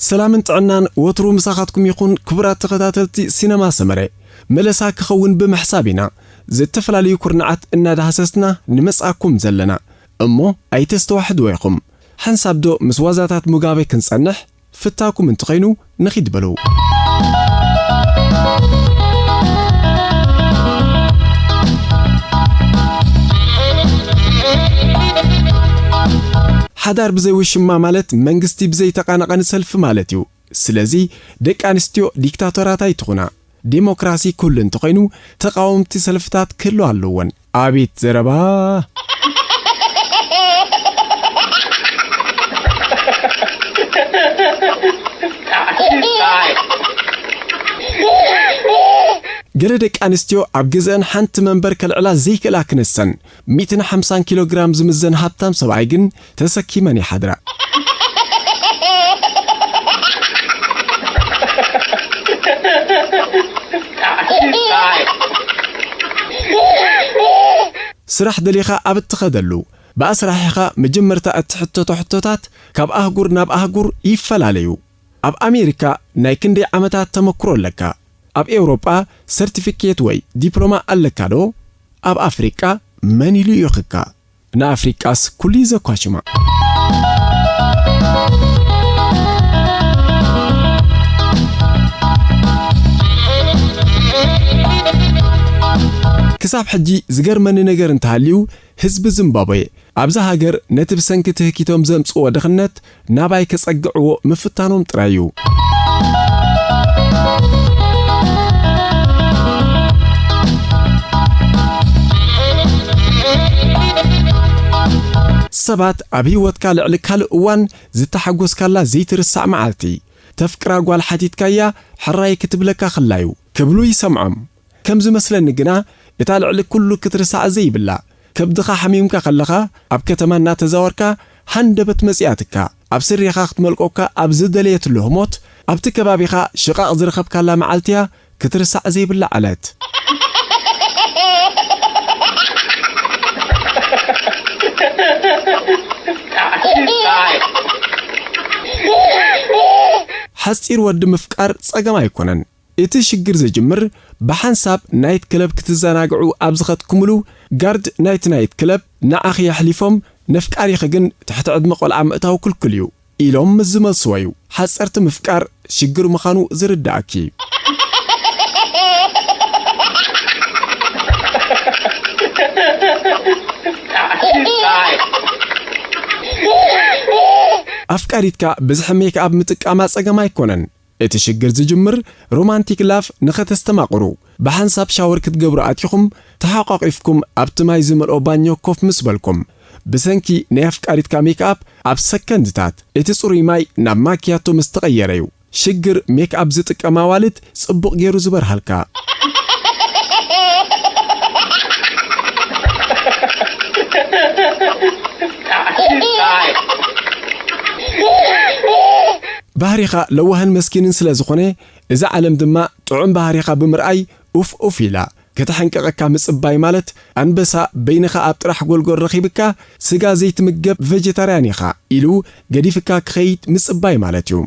ሰላምን ጥዕናን ወትሩ ምሳኻትኩም ይኹን ክቡራት ተኸታተልቲ ሲነማ ሰመረ። መለሳ ክኸውን ብምሕሳብ ኢና ዝተፈላለዩ ኩርናዓት እናዳህሰስና ንመጻኩም ዘለና። እሞ ኣይተስተዋሕድዎ ኢኹም። ሓንሳብ ዶ ምስ ዋዛታት ሙጋበ ክንጸንሕ? ፍታኩም እንተኾይኑ ንኺድ በሉ። ሓዳር ብዘይ ውሽማ ማለት መንግስቲ ብዘይ ተቓናቓኒ ሰልፊ ማለት እዩ። ስለዚ ደቂ ኣንስትዮ ዲክታቶራት ኣይትኹና። ዴሞክራሲ ክህሉ እንተኾይኑ ተቓወምቲ ሰልፍታት ክህሉ ኣለወን። ኣቤት ዘረባ! ገለ ደቂ ኣንስትዮ ኣብ ገዝአን ሓንቲ መንበር ከልዕላ ዘይክእላ ክነሰን፣ ሚእትን ሓምሳን ኪሎ ግራም ዝምዘን ሃብታም ሰብኣይ ግን ተሰኪመን ይሓድራ። ስራሕ ደሊኻ ኣብ እትኸደሉ፣ ብኣስራሒኻ መጀመርታ እትሕተቶ ሕቶታት ካብ ኣህጉር ናብ ኣህጉር ይፈላለዩ። ኣብ ኣሜሪካ ናይ ክንደይ ዓመታት ተመክሮ ኣለካ? ኣብ ኤውሮጳ ሰርቲፊኬት ወይ ዲፕሎማ ኣለካ ዶ? ኣብ ኣፍሪቃ መን ኢሉ ይእኽካ? ንኣፍሪቃስ ኩሉ እዩ ዘኳሽማ። ክሳብ ሕጂ ዝገርመኒ ነገር እንተሃልዩ፣ ህዝቢ ዚምባብዌ ኣብዛ ሃገር ነቲ ብሰንኪ ትህኪቶም ዘምጽእዎ ድኽነት ናባይ ከጸግዕዎ ምፍታኖም ጥራይ እዩ። ሰባት ኣብ ህይወትካ ልዕሊ ካልእ እዋን ዝተሓጎስካላ ዘይትርሳዕ መዓልቲ፣ ተፍቅራ ጓል ሓቲትካያ ሕራይ ክትብለካ ከላዩ ክብሉ ይሰምዖም። ከም ዝመስለኒ ግና፣ እታ ልዕሊ ኩሉ ክትርሳዕ ዘይብላ፣ ከብድኻ ሓሚምካ ከለኻ፣ ኣብ ከተማ እናተዛወርካ፣ ሃንደበት መጺኣትካ፣ ኣብ ስሪኻ ክትመልቆካ ኣብ ዝደለየትሉ ህሞት፣ ኣብቲ ከባቢኻ ሽቓቕ ዝረኸብካላ መዓልቲ እያ ክትርሳዕ ዘይብላ ዕለት። ሓጺር ወዲ ምፍቃር ጸገም ኣይኮነን። እቲ ሽግር ዝጅምር፣ ብሓንሳብ ናይት ክለብ ክትዘናግዑ ኣብ ዝኸድኩምሉ፣ ጋርድ ናይቲ ናይት ክለብ ንዓኺ ኣሕሊፎም፣ ነፍቃሪኺ ግን ትሕቲ ዕድመ ቆልዓ ምእታው ክልኩል እዩ ኢሎም ምስ ዝመልስዎ እዩ። ሓጸርቲ ምፍቃር ሽግር ምዃኑ ዝርድኣኪ። ኣፍቃሪትካ ብዝሒ ሜክኣፕ ምጥቃማ ጸገም ኣይኮነን። እቲ ሽግር ዝጅምር፣ ሮማንቲክ ላፍ ንኸተስተማቕሩ፣ ብሓንሳብ ሻወር ክትገብሩ ኣቲኹም፣ ተሓቋቒፍኩም ኣብቲ ማይ ዝመልኦ ባኞ ኮፍ ምስ በልኩም፣ ብሰንኪ ናይ ኣፍቃሪትካ ሜክኣፕ ኣብ ሰከንድታት እቲ ጽሩይ ማይ ናብ ማኪያቶ ምስ ተቐየረ እዩ። ሽግር ሜክኣፕ ዝጥቀም ኣዋልድ ጽቡቕ ገይሩ ዝበርሃልካ። ባህሪኻ ለዋህን መስኪንን ስለ ዝኾነ፣ እዛ ዓለም ድማ ጥዑም ባህሪኻ ብምርኣይ ኡፍ ኡፍ ኢላ። ከተሐንቅቐካ ምጽባይ ማለት፣ ኣንበሳ በይንኻ ኣብ ጥራሕ ጎልጎል ረኺብካ፣ ስጋ ዘይትምገብ ቨጀታርያን ኢኻ ኢሉ ገዲፍካ ክኸይድ ምጽባይ ማለት እዩ።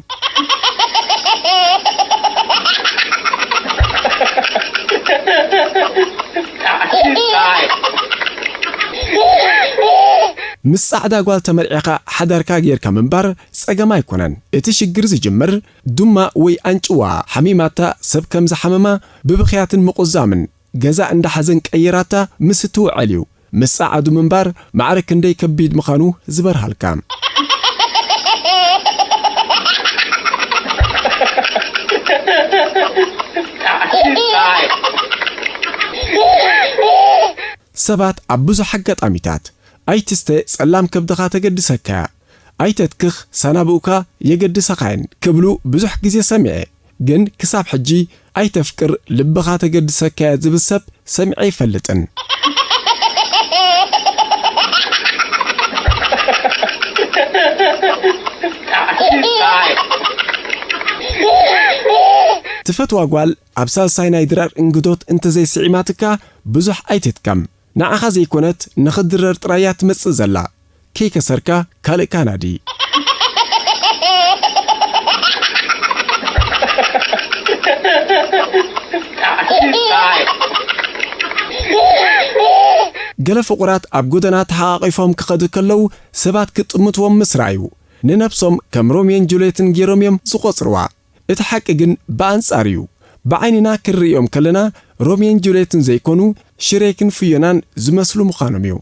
ምስ ጻዕዳ ጓል ተመርዒኻ ሓዳርካ ጌርካ ምንባር ጸገም ኣይኮነን። እቲ ሽግር ዝጅምር፣ ዱማ ወይ ኣንጭዋ ሓሚማታ፣ ሰብ ከም ዝሓመማ ብብኽያትን ምቑዛምን ገዛ እንዳ ሓዘን ቀይራታ ምስ እትውዕል እዩ። ምስ ጸዓዱ ምንባር ማዕረ ክንደይ ከቢድ ምዃኑ ዝበርሃልካ። ሰባት ኣብ ብዙሕ ኣጋጣሚታት፣ "ኣይትስተ፣ ጸላም ከብድኻ ተገድሰካ እያ፣ ኣይተትክኽ፣ ሳናብኡካ የገድሰኻየን" ክብሉ ብዙሕ ግዜ ሰሚዐ። ግን ክሳብ ሕጂ "ኣይተፍቅር፣ ልብኻ ተገድሰካ እያ" ዝብል ሰብ ሰሚዐ ኣይፈልጥን። ትፈትዋ ጓል ኣብ ሳልሳይ ናይ ድራር እንግዶት እንተዘይስዒማትካ ብዙሕ ኣይትትከም። ንዓኻ ዘይኮነት ንኽድረር ጥራይ እያ ትመጽእ ዘላ። ከይከሰርካ ካልእ ካናዲ። ገለ ፍቑራት ኣብ ጎደና ተሓቋቒፎም ክኸዱ ከለዉ ሰባት ክጥምትዎም ምስ ረኣዩ፣ ንነብሶም ከም ሮሜዮን ጁልየትን ገይሮም እዮም ዝቖጽርዋ። እቲ ሓቂ ግን ብኣንጻር እዩ። ብዓይንና ክንርእዮም ከለና ሮሜዮን ጁልየትን ዘይኮኑ ሽሬክን ፍዮናን ዝመስሉ ምዃኖም እዩ።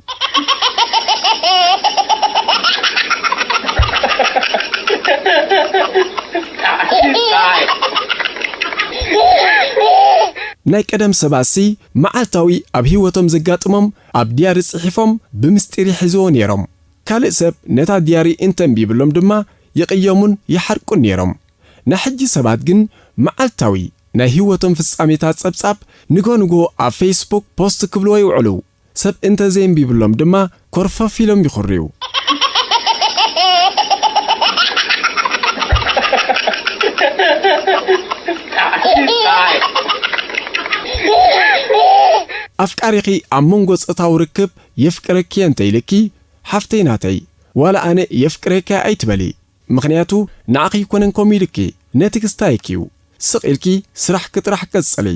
ናይ ቀደም ሰባትሲ መዓልታዊ ኣብ ህይወቶም ዘጋጥሞም ኣብ ድያሪ ጽሒፎም ብምስጢር ይሕዝዎ ነይሮም። ካልእ ሰብ ነታ ድያሪ እንተንቢብሎም ድማ ይቕየሙን ይሓርቁን ነይሮም። ናይ ሕጂ ሰባት ግን መዓልታዊ ናይ ህይወቶም ፍጻሜታት ጸብጻብ ንግሆ ንግሆ ኣብ ፌስቡክ ፖስት ክብልዎ ይውዕሉ። ሰብ እንተዘየንቢብሎም ድማ ኮርፈፍ ኢሎም ይኹርዩ። ኣፍቃሪኺ ኣብ መንጎ ጾታዊ ርክብ የፍቅረኪ እየ እንተ ኢልኪ፣ ሓፍተይ ናተይ፣ ዋላ ኣነ የፍቅረኪ ኣይትበሊ። ምኽንያቱ ንዓኺ ኣይኮነን ከምኡ ኢልኪ፣ ነቲ ክስታይ እኪ እዩ። ስቕ ኢልኪ ስራሕኪ ጥራሕ ቀጽሊ።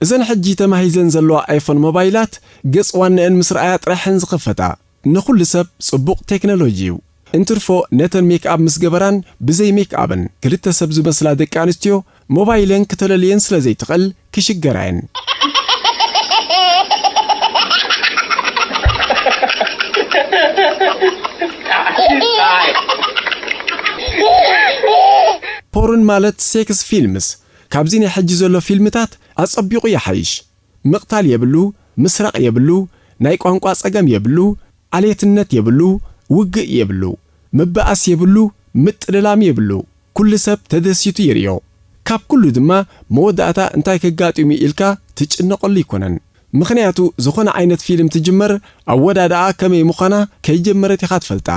እዘን ሕጂ ተማሂዘን ዘለዋ ኣይፎን ሞባይላት ገጽ ዋንአን ምስ ረኣያ ጥራሕን ዝኸፈታ። ንኹሉ ሰብ ጽቡቕ ቴክኖሎጂ እዩ። እንትርፎ ነተን ሜክኣፕ ምስ ገበራን ብዘይ ሜክኣፕን ክልተ ሰብ ዝመስላ ደቂ ኣንስትዮ ሞባይለን ክተለልየን ስለ ዘይትኽእል ክሽገራ እየን። ፖርን ማለት ሴክስ ፊልምስ ካብዚ ናይ ሕጂ ዘሎ ፊልምታት ኣጸቢቑ ይሓይሽ። ምቕታል የብሉ፣ ምስራቕ የብሉ፣ ናይ ቋንቋ ጸገም የብሉ፣ ዓሌትነት የብሉ፣ ውግእ የብሉ፣ ምብኣስ የብሉ፣ ምጥልላም የብሉ። ኩሉ ሰብ ተደሲቱ ይርእዮ። ካብ ኩሉ ድማ መወዳእታ እንታይ ከጋጥም እዩ ኢልካ ትጭነቐሉ ኣይኮነን። ምኽንያቱ ዝኾነ ዓይነት ፊልም ትጅመር ኣወዳድኣ ከመይ ምዃና ከይጀመረት ኢኻ ትፈልጣ።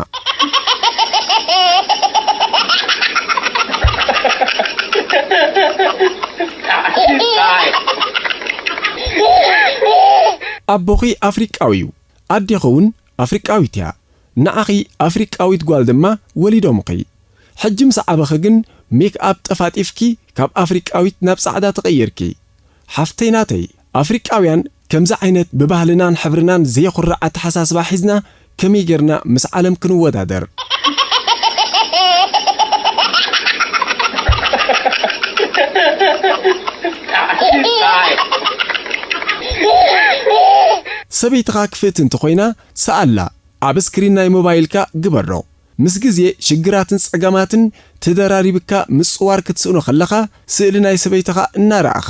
ኣቦኺ ኣፍሪቃዊ እዩ፣ ኣዴኺ እውን ኣፍሪቃዊት እያ። ንዓኺ ኣፍሪቃዊት ጓል ድማ ወሊዶምኺ። ሕጂ ምስ ዓበኺ ግን ሜክኣፕ ጠፋጢፍኪ ካብ ኣፍሪቃዊት ናብ ጻዕዳ ተቐይርኪ። ሓፍተይ ናተይ፣ ኣፍሪቃውያን ከምዚ ዓይነት ብባህልናን ሕብርናን ዘየኹርዕ ኣተሓሳስባ ሒዝና ከመይ ጌርና ምስ ዓለም ክንወዳደር? ሰበይትኻ ክፍእቲ እንተኾይና፣ ሰኣላ ኣብ ስክሪን ናይ ሞባይልካ ግበሮ። ምስ ግዜ ሽግራትን ጸገማትን ተደራሪብካ ምጽዋር ክትስእኖ ከለኻ፣ ስእሊ ናይ ሰበይትኻ እናረኣኻ፣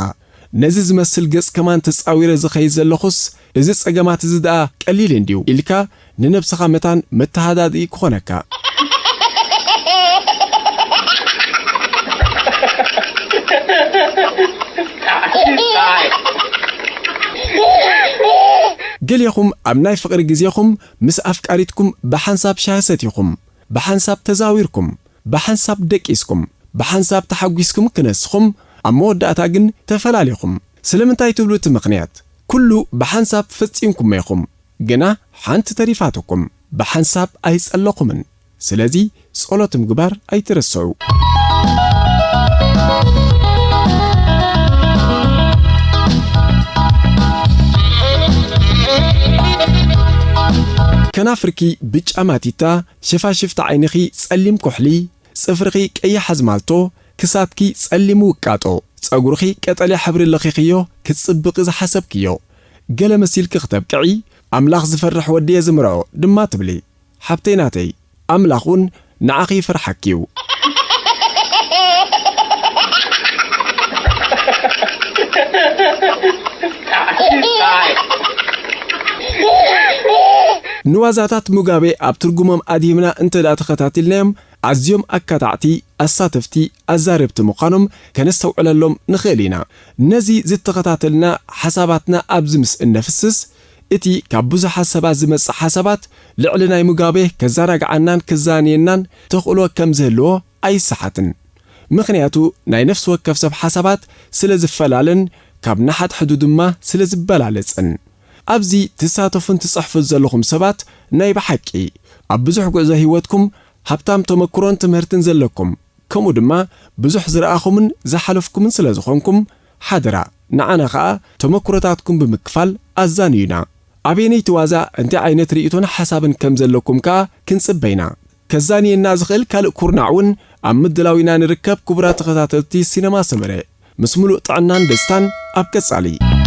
ነዚ ዝመስል ገጽ ከማን ተጻዊረ ዝኸይድ ዘለኹስ፣ እዚ ጸገማት እዚ ደኣ ቀሊል እንድዩ ኢልካ ንነብስኻ መታን መተሃዳድኢ ክኾነካ። ገሌኹም ኣብ ናይ ፍቕሪ ግዜኹም ምስ ኣፍቃሪትኩም ብሓንሳብ ሻሂ ሰቲኹም፣ ብሓንሳብ ተዛዊርኩም፣ ብሓንሳብ ደቂስኩም፣ ብሓንሳብ ተሓጒስኩም ክነስኹም፣ ኣብ መወዳእታ ግን ተፈላሊኹም። ስለምንታይ ትብሉ እቲ ምኽንያት? ኩሉ ብሓንሳብ ፈጺምኩሞ ኢኹም፣ ግና ሓንቲ ተሪፋትኩም፣ ብሓንሳብ ኣይጸለኹምን። ስለዚ ጸሎት ምግባር ኣይትረስዑ። ከናፍርኪ ብጫ ማቲታ፣ ሸፋሽፍቲ ዓይንኺ ጸሊም ኩሕሊ፣ ጽፍርኺ ቀይሕ ኣዝማልቶ፣ ክሳድኪ ጸሊም ውቃጦ፣ ጸጉርኺ ቀጠልያ ሕብሪ ለኺኽዮ ክትጽብቒ ዝሓሰብክዮ፣ ገለ መሲልኪ ክተብቅዒ፣ ኣምላኽ ዝፈርሕ ወዲ እየ ዝምርዖ ድማ ትብሊ። ሓብተይ ናተይ፣ ኣምላኽ እውን ንዓኺ ይፈርሓኪ እዩ። ንዋዛታት ሙጋቤ ኣብ ትርጉሞም ኣድሂብና እንተ ደኣ ተኸታቲልናዮም፣ ኣዝዮም ኣካታዕቲ፣ ኣሳተፍቲ፣ ኣዛረብቲ ምዃኖም ከነስተውዕለሎም ንኽእል ኢና። ነዚ ዝተኸታተልና ሓሳባትና ኣብዚ ምስ እነፍስስ፣ እቲ ካብ ብዙሓት ሰባት ዝመጽእ ሓሳባት ልዕሊ ናይ ሙጋቤ ከዘናግዓናን ክዛንየናን ተኽእሎ ከም ዝህልዎ ኣይሰሓትን። ምኽንያቱ ናይ ነፍሲ ወከፍ ሰብ ሓሳባት ስለ ዝፈላለን ካብ ንሓድሕዱ ድማ ስለ ዝበላለጽን። ኣብዚ ትሳተፉን ትጽሕፉን ዘለኹም ሰባት ናይ ብሓቂ ኣብ ብዙሕ ጉዕዞ ህይወትኩም ሃብታም ተመክሮን ትምህርትን ዘለኩም፣ ከምኡ ድማ ብዙሕ ዝረኣኹምን ዝሓለፍኩምን ስለ ዝኾንኩም፣ ሓደራ ንዓና ኸኣ ተመክሮታትኩም ብምክፋል ኣዛንዩና። ኣበየነይቲ ዋዛ እንታይ ዓይነት ርእይቶን ሓሳብን ከም ዘለኩም ከኣ ክንጽበ ኢና። ከዛንየና ዝኽእል ካልእ ኩርናዕ እውን ኣብ ምድላው ኢና ንርከብ። ክቡራት ተኸታተልቲ ሲነማ ሰመረ፣ ምስ ምሉእ ጥዕናን ደስታን ኣብ ቀጻሊ።